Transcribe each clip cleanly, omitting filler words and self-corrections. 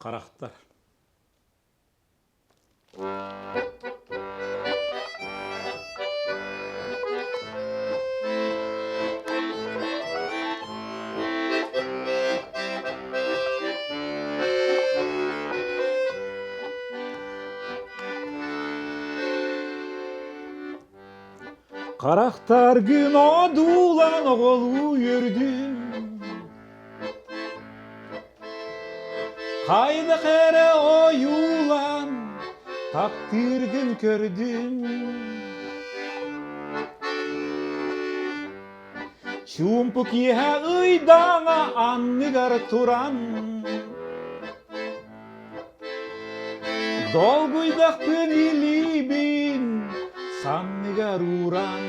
Харахтар Харахтаргын одуулан оҕолуу үөрдүм Хайдах эрэ ойуулаан таптыыргын көрдүм Чуумпу киэһэ ыйдаҥа анныгар туран Долгуйдахпын илиибин санныгар ууран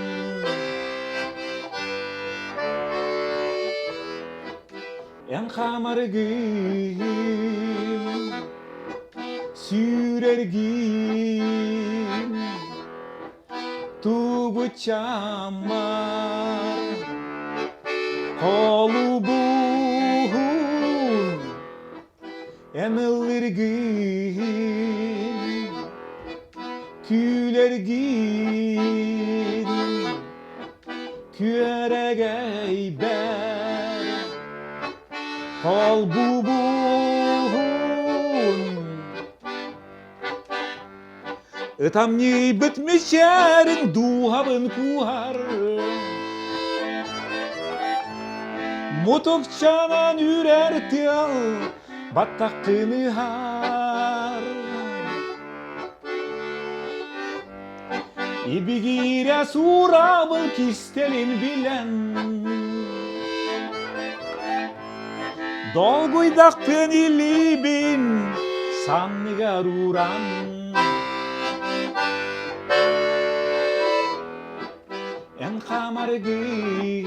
Эн хаамаргын, сүүрэргин, тугу чааммар холубуһун эн ыллыргын, күлэргин, күөрэгэйбэр холбубуһун Ытамньыйбыт мичээрин дууһабын кууһар Мутукчанан үрэр тыал баттаххын ыһар Ибигиирэ суурабыл кистэлин билэн Долгуйдахпын илиибин санныгар ууран Эн хаамаргын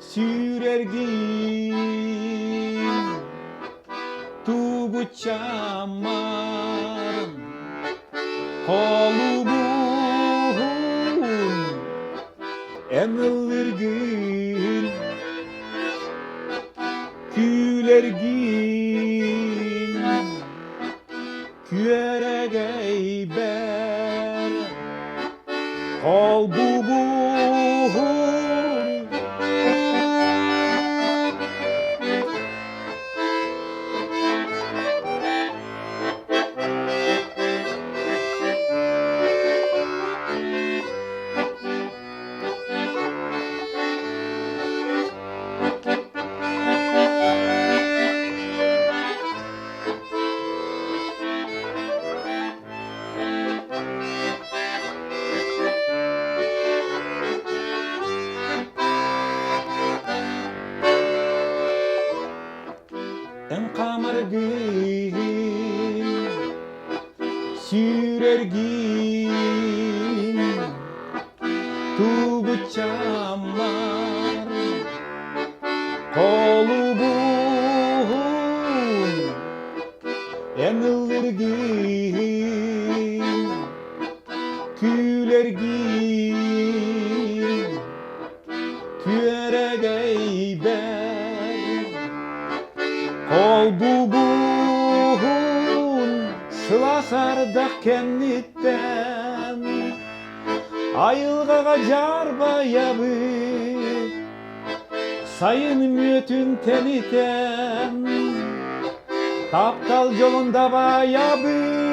сүүрэргин тугуччаммар холубуһун эн ыллыргын күлэргин күөрэгэйбэр холбубуһун Эн хаамаргын, сүүрэргин, тугуччаммар Холубуһун эн ыллыргын, күлэргин, күөрэгэйбэр Холбубуһун сылаас ардах кэнниттэн Айылҕаҕа дьаарбайабыт Сайын мүөтүн тэнитэн, таптал дьолун дабайабыт.